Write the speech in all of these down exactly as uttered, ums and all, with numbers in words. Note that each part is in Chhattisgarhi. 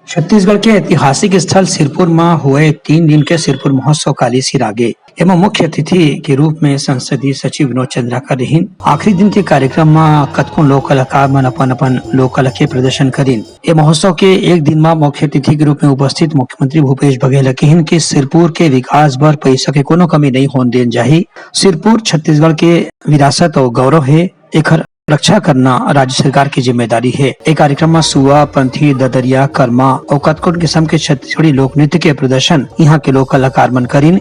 छत्तीसगढ़ के ऐतिहासिक स्थल सिरपुर म होए तीन दिन के सिरपुर महोत्सव काली सिरागे। एमा मुख्य अतिथि के रूप में संसदीय सचिव विनोद चंद्राकर रहिन। आखिरी दिन के कार्यक्रम म कतकोन लोक कलाकार मन अपन-अपन लोक कला के प्रदर्शन करिन। ए महोत्सव के एक दिन म मुख्य अतिथि के रूप में उपस्थित मुख्यमंत्री भूपेश बघेल ह किहिन कि सिरपुर के विकास बर पइसा के कोनो कमी नइ होन देन जाही। सिरपुर छत्तीसगढ़ के विरासत अउ गौरव हे, एखर रक्षा करना राज्य सरकार के जिम्मेदारी हे। ए कार्यक्रम म सुआ, पंथी, ददरिया, करमा अउ कतकोन किसम के छत्तीसगढ़ी लोक नृत्य के प्रदर्शन इहां के लोक कलाकार मन करिन।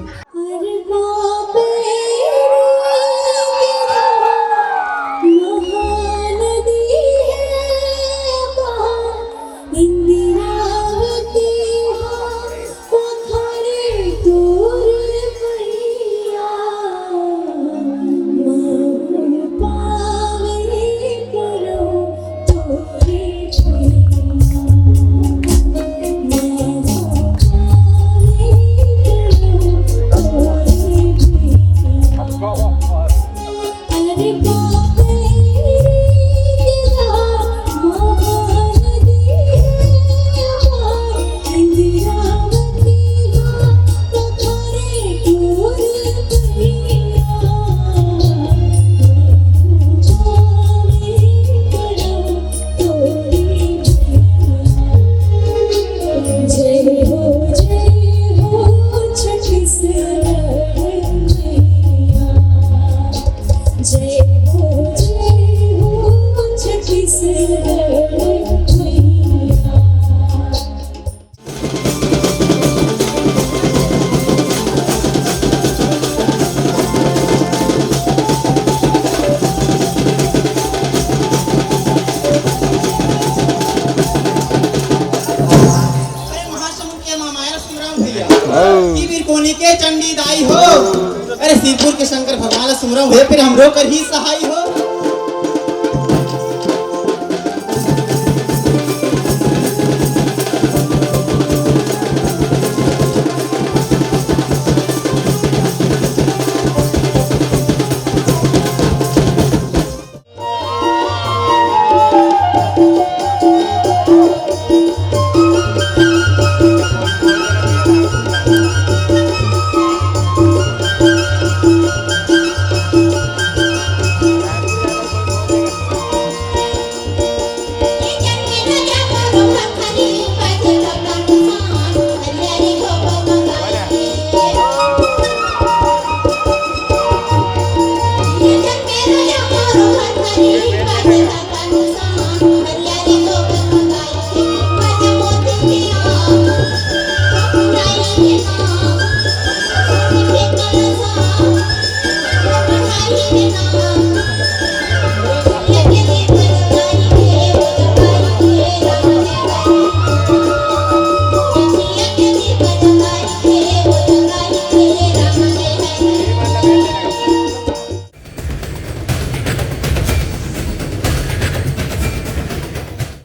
अरे महासमुंद के महामाया सुमरम भैया। हाँ। कि बीरकोनी के चंडी दाई हो। अरे सिरपुर के शंकर भगवान ला सुमरम भैया, फिर हमरो कर ही सहाय हो।